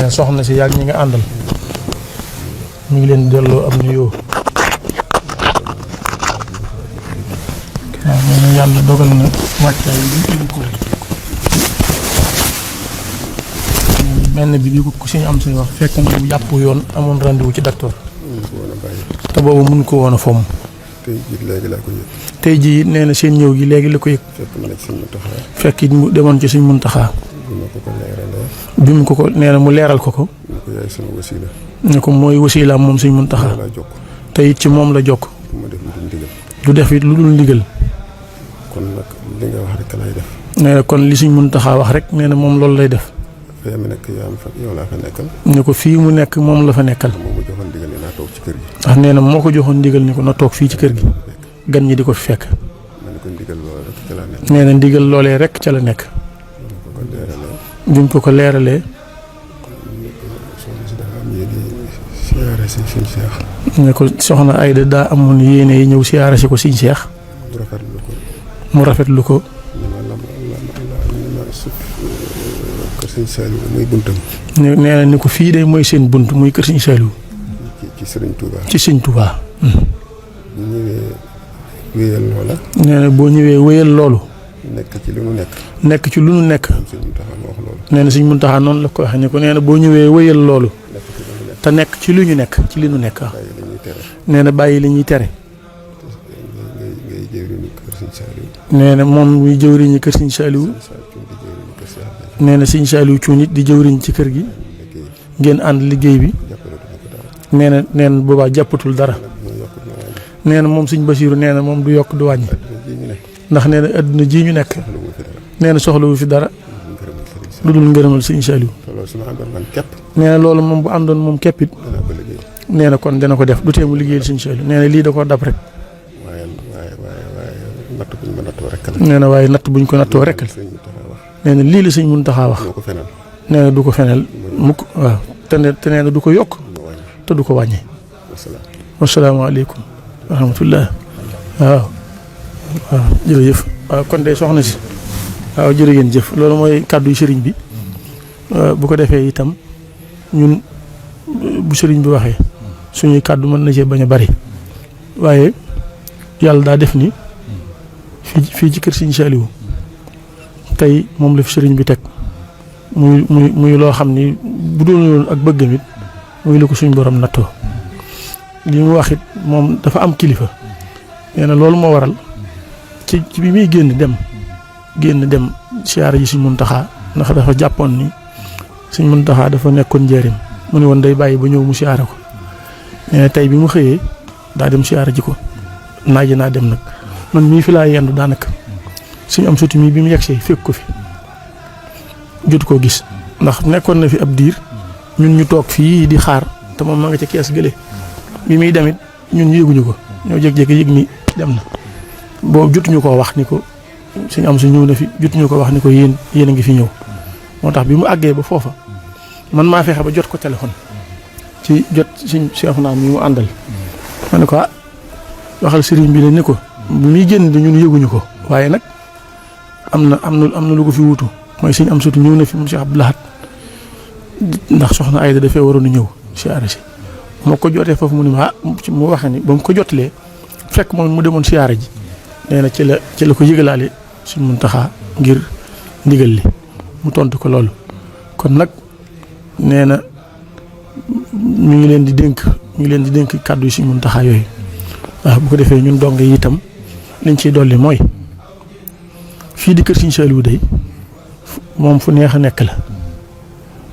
na soxna si yàgg ñi nga àndal ñu ngi leen di delloo am nuyoo. waaw nee na yàlla dogal na wàccaay bi ko benn bi ko suñu am suñu wax fekk na bu yàpp yoon amoon rendez-vous ci docteur te boobu mun ko woon a fomm. tey jii léegi laa ko yëg. tey jii nee na seen ñëw gi léegi la ko yëg. fekk it mu demoon ci suñ Muntaxa. bi mu ko nee na mu leeral ko ko. yaay sama wasila. ne ko mooy wasilaam moom suñ Muntaxa. te it ci moom la jokk. du def it lu dul ndigal. kon nag li nga wax rek lay def. nee na kon li suñ Muntaxa wax rek nee na moom loolu lay def. fii mu nekk yow laa fa nekkal. ne ko fii mu nekk moom la fa nekkal. moom mu joxoon ndigal ni naa toog ci kër gi. ndax nee na moo ko joxoon ndigal ni ko na toog fii ci kër gi. gan ñi di ko fi fekk. nee na ndigal loolee rek ca la nekk. bi mu ko leeralee. ne ko soxna Ayda daa amoon yéene yi ñëw siyaare si ko Sëñ Seex. mu rafetlu ko. kër Sëñ Saliou mooy buntam. nee na ni ko fii de mooy seen bunt muy kër Sëñ Saliou. ci Sëriñ Touba. ci Sëñ Touba. bu ñëwee wéyal loola. nee na boo ñëwee wéyal loolu. nekk ci lu nu nekk. nekk ci lu nu nekk. Sëñ Muntaxa moo wax loolu. nee na Sëñ Muntaxa noonu la ko waxee ne ko nee na boo ñëwee wéyal loolu. te nekk ci lu ñu nekk ci li nu nekk. nee na bàyyi li ñuy tere. nee na moom muy jëwriñu kër Sëñ Saliou. nee na Sëñ Saliou Thioune it di jëwriñ ci kër gi. ngeen ànd liggéey bi. nee na boobaa jàppatul dara. nee na moom Sëñ Basiiru nee na moom du yokk du wàññi. ndax nee na adduna ji ñu nekk. nee na soxlawu fi dara. lu dul ngërëmal Sëñ Saliou. nee na loolu moom bu àndoon moom képp it. nee na kon dana ko def du tee mu liggéeyal Sëñ Saliou nee na lii da koo dab rek. nee na waaye natt buñ ko nattoo rek la. nee na lii la Sëñ Muntaxa wax. nee na du ko fenal mukk waaw te nee na du ko yokk te du ko wàññi. wasalaamaaleykum wa rahmatullah waaw jërëjëf waaw kon de soxna si waaw jërë ngeen jëf loolu mooy kàddu yu sëriñ bi bu ko defee itam ñun bu sëriñ bi waxee suñuy kàddu mën na cee bañ a bari waaye yàlla daa def ni fii ci kër Sëñ Saliou tey moom la fi sëriñ bi teg muy loo xam ni bu doon ak bëggam it muy la ko suñ borom nattoo li mu wax it moom dafa am kilifa nee na loolu moo waral ci bi muy génn dem siyaara ji Sëñ Muntaxa ndax dafa jàppoon ni Sëñ Muntaxa dafa nekkoon njëriñ mu ne woon day bàyyi ba ñëw mu siyaara ko nee na tey bi mu xëyee daa dem siyaara ji ko naaji naa dem nag man mii fi laa yendu daanaka suñu am suti mii bi mu yegsee fekk ko fi jot koo gis ndax nekkoon na fi ab diir ñun ñu toog fii di xaar te moom ma nga ca kees gële bi muy demit ñun yéeguñu ko ñoo jékki-jékki yëg ni dem na boobu jotuñu koo wax ni ko suñu am su ñëw na fi jotuñu ko wax ni ko yéen a ngi fi ñëw moo tax bi mu àggee ba foofa man maa fexe ba jot ko téléphone ci jot suñ Cheikh naa mi mu àndal ma ne ko waxal sëriñ bi la ni ko bu muy génn di ñun yëguñu ko waaye nag am na lu ko fi wutu mooy suñu am sutu ñëw na fi mu Cheikh Abdou Lahad ndax soxna Ayda dafee waroon a ñëw siyaare si moo ko jotee foofu mu ne ma mu waxee ni ba mu ko jotalee fekk moom mu demoon siyaare ji nee na ci la ko yëgalaale Sëñ Muntaxa ngir ndigal li mu tontu ko loolu kon nag nee na ñu ngi leen di dénk kàddu yi Sëñ Muntaxa yooyu waaw bu ko defee ñun dong yi itam liñ ciy dolli mooy fii di kër Sëñ Saliou day moom fu neex a nekk la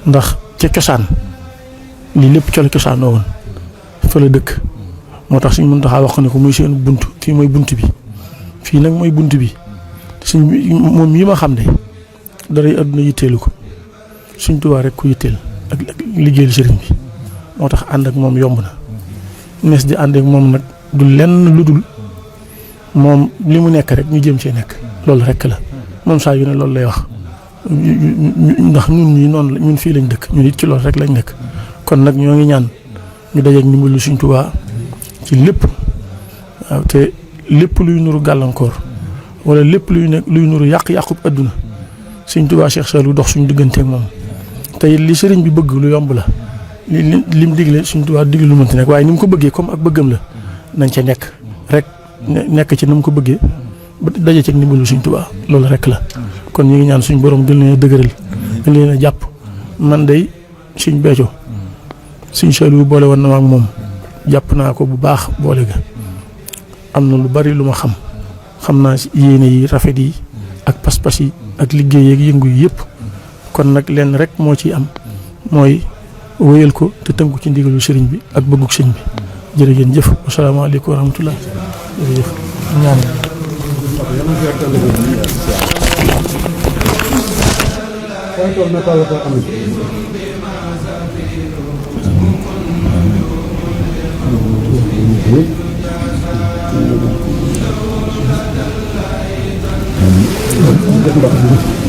ndax ca cosaan lii lépp ca la cosaanoo woon fa la dëkk moo tax Sëñ Muntaxa wax ne ko muy seen bunt fii mooy bunt bi fii nag mooy bunt bi suñ moom yi ma xam ne dara àdduna yitteelu ko Sëñ Tuubaa rek ku yitteel ak liggéeyal sëriñ bi moo tax ànd ak moom yomb na nees di ànd ak moom nag du lenn lu dul moom li mu nekk rek ñu jëm cee nekk loolu rek la moom saa yu ne loolu lay wax ndax ñun ñii noonu la ñun fii lañ dëkk ñun it ci loolu rek lañ nekk kon nag ñoo ngi ñaan ñu dajeeg ndimbalu Sëñ Tuubaa ci lépp waaw te lépp luy nuru gàllankoor wala lépp luy nuru yàq-yàqub adduna Sëñ Tuubaa Cheikh Saliou dox suñu digganteeg moom tey li sëriñ bi bëgg lu yomb la li mu digle Sëriñ Tuubaa digle lu mënti nekk waaye ni mu ko bëggee comme ak bëggam la nañ ca nekk rek nekk ci ni mu ko bëggee ba daje ci ndimbalu Sëriñ Tuubaa loolu rek la kon ñu ngi ñaan suñu borom gën leen a dëgëral gën leen a jàpp man day Sëriñ Béthio Sëriñ Saliou boole woon na ma ak moom jàpp naa ko bu baax boole ga am na lu bari lu ma xam naa yéene yi rafet yi ak pas-pas yi ak liggéey yeeg yëngu yi yëpp kon nag lenn rek moo ciy am mooy wéyal ko te tënku ci ndigalu sëriñ bi ak bëgguk sëriñ bi jërë ngeen jëf asalaamaaleykum wa rahmatullah jërëjëf ñaan jërëjëf